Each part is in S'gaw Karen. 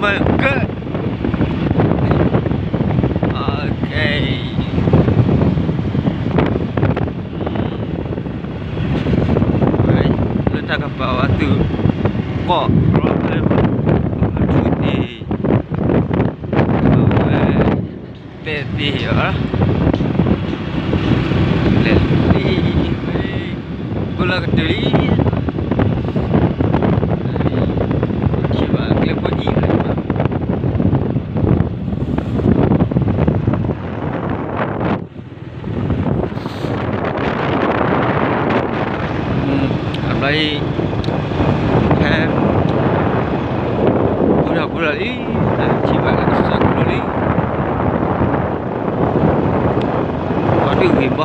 Good. Okay. လၢတၢ်ကပၤဝဲသု ကိး problem ထူၣ်သ့ အဝဲ ပဲာ်သ့ၣ်အီၤ လဲၤလံ ကိၣ်လၢကတုၤလံ ဘၣ် အဘျီအံၤ ဖဲ ပူထီၣ်ပူထီၣ်လံ ထံၣ်ဘၣ်လၢကစၢၢ်ကလိလံ ပှၤဒုးဂ့ၤဘီ ထံၣ်ဧါ,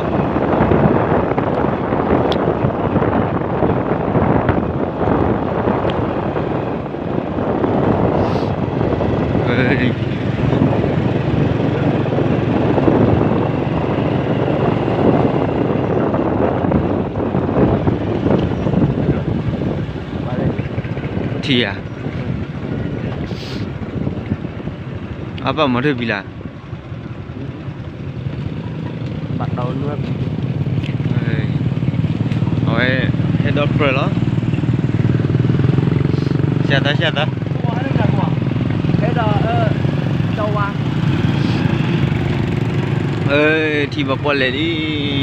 အပၢ်မၤထၢၣ်ဘံလၢ အဝဲ ဟဲဒီဖျၢၣ်လီၤ, ရှဲသး ရှဲသး, ထံၣ်ဘၣ်ပီၣ်လဲၣ်လ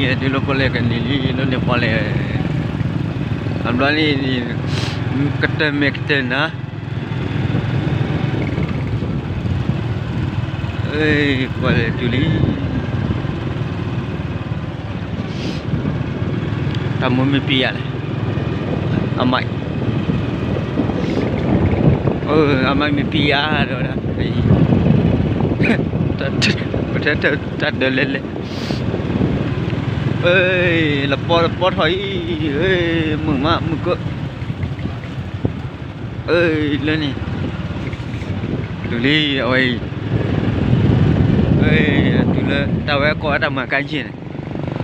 ံ, ဒုးလၢပီၣ်လဲၣ်ကန့ၢ်လံ, ဒ်န့ၣ်ပီၣ်လဲၣ်, အဘျီန့ၣ် ကတၢၢ်မဲာ်ကတၢၢ်နၤ ပီၣ်လဲၣ်တုၤလံ, တၢ်မူမ့ၢ်ပံယၤလဲၣ်, အမါ, အမါမ့ၢ်ပံယၤဒီးဝဲဒၣ်, ပတဲတၢ်ဒၢးလဲၣ်လဲၣ်, လပီလပီထီၣ်အံၤ, မုာ်မးမုာ်ကၢ လၢန့ၣ်, တုၤလံအဝဲအံၤ, တုၤလၢတၢ်ဝဲကိးဝဲတၢ်မၤကါယံၢ်န့ၣ်,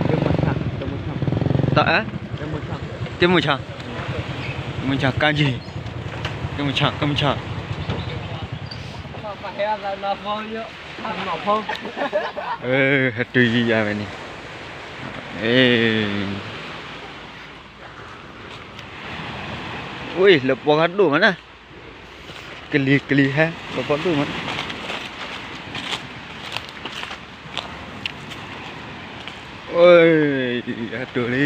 တမုၢ်ဆါ, တမုၢ်ဆါ, ကါယံၢ်, ကမုၢ်ဆါ, ကမုၢ်ဆါ, ဟဲတုၤယံၤယၤဝဲန့ၣ်, ဝ့ၢ် လပီခါဒိၣ်မးနၤ, ကလံၤကလံၤဟဲ လပီဒိၣ်မး, အတိၤလံ,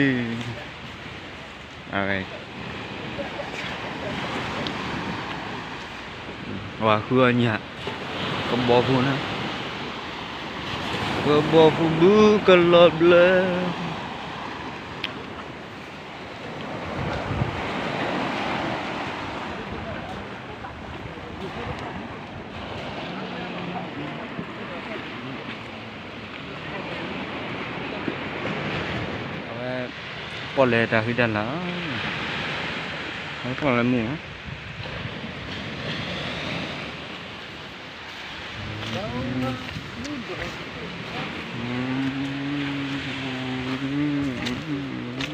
ဝဲဃုအီၣ်ညၣ်, ကဘီဖိနၤ, ကဘီဖိဘုကလီၤဘျၢ အဝဲ ပီၣ်လဲၣ်တၢ်ဃံတၢ်လၤ, အဝဲပီၣ်လဲၣ်မ့ၢ်ဧါ အဒုးကီၢ်စ့ၢ်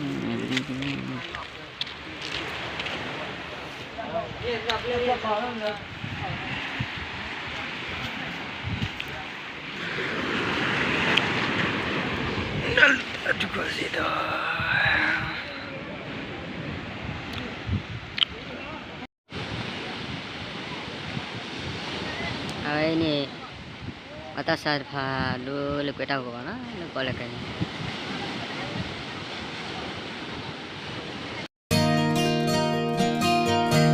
ဒီး အဝဲအံၤန့ၣ် ပှၤသးစၢ်တဖၣ်ဒိလၢကွဲးတၢ်ဂီၤဘၣ်နီၤ လၢပီၣ်လဲၣ်ကါန့ၣ် ဃီ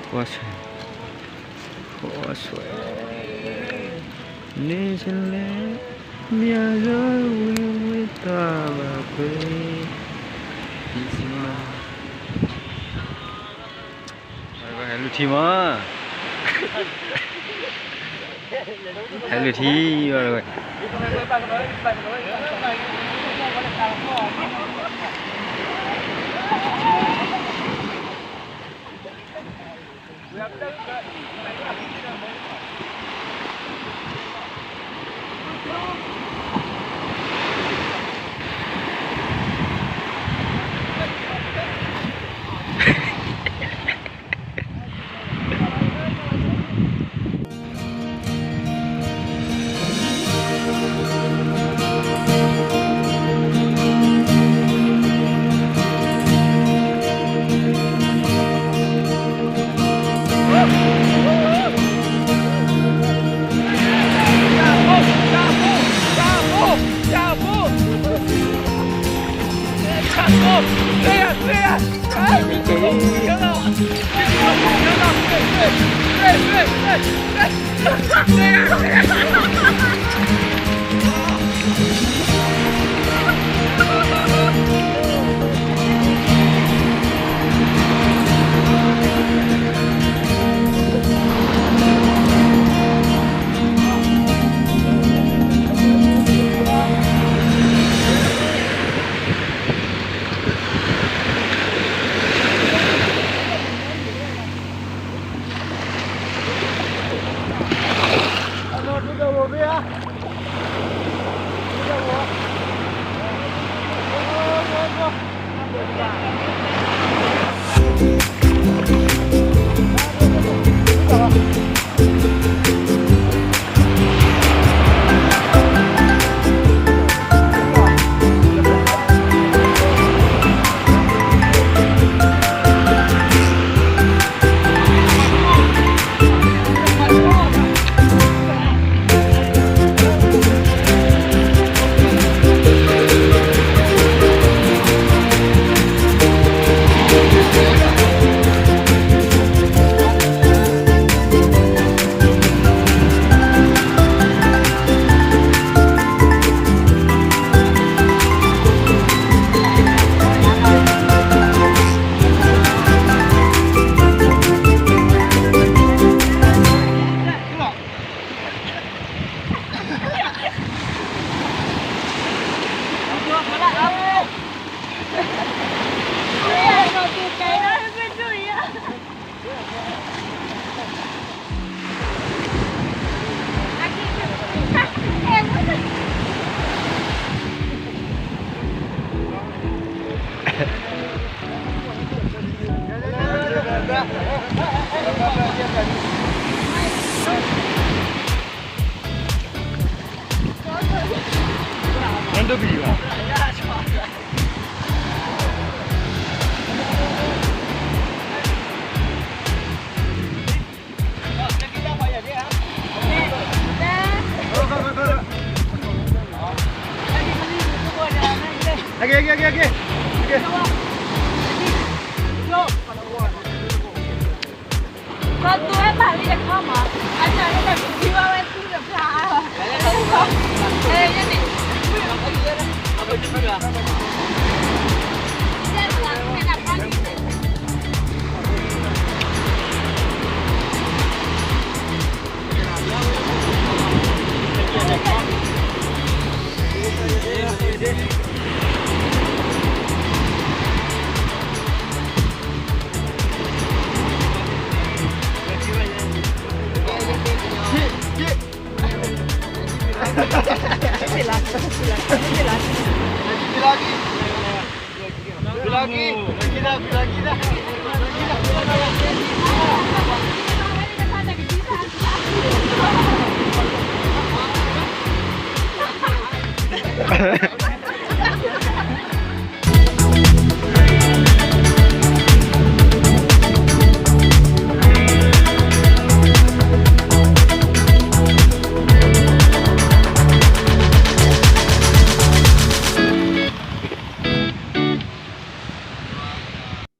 ဆွဲ, ဃီဆွဲ, န့ၣ်ဆလဲ, မၠၣ်ဂၤဝ့ၤဝ့ၤတၢ်ဘၣ်ပှ့ၤ, ဟဲလူၤထံမး, ဟဲလူၤထံဘၣ်ဝဲ.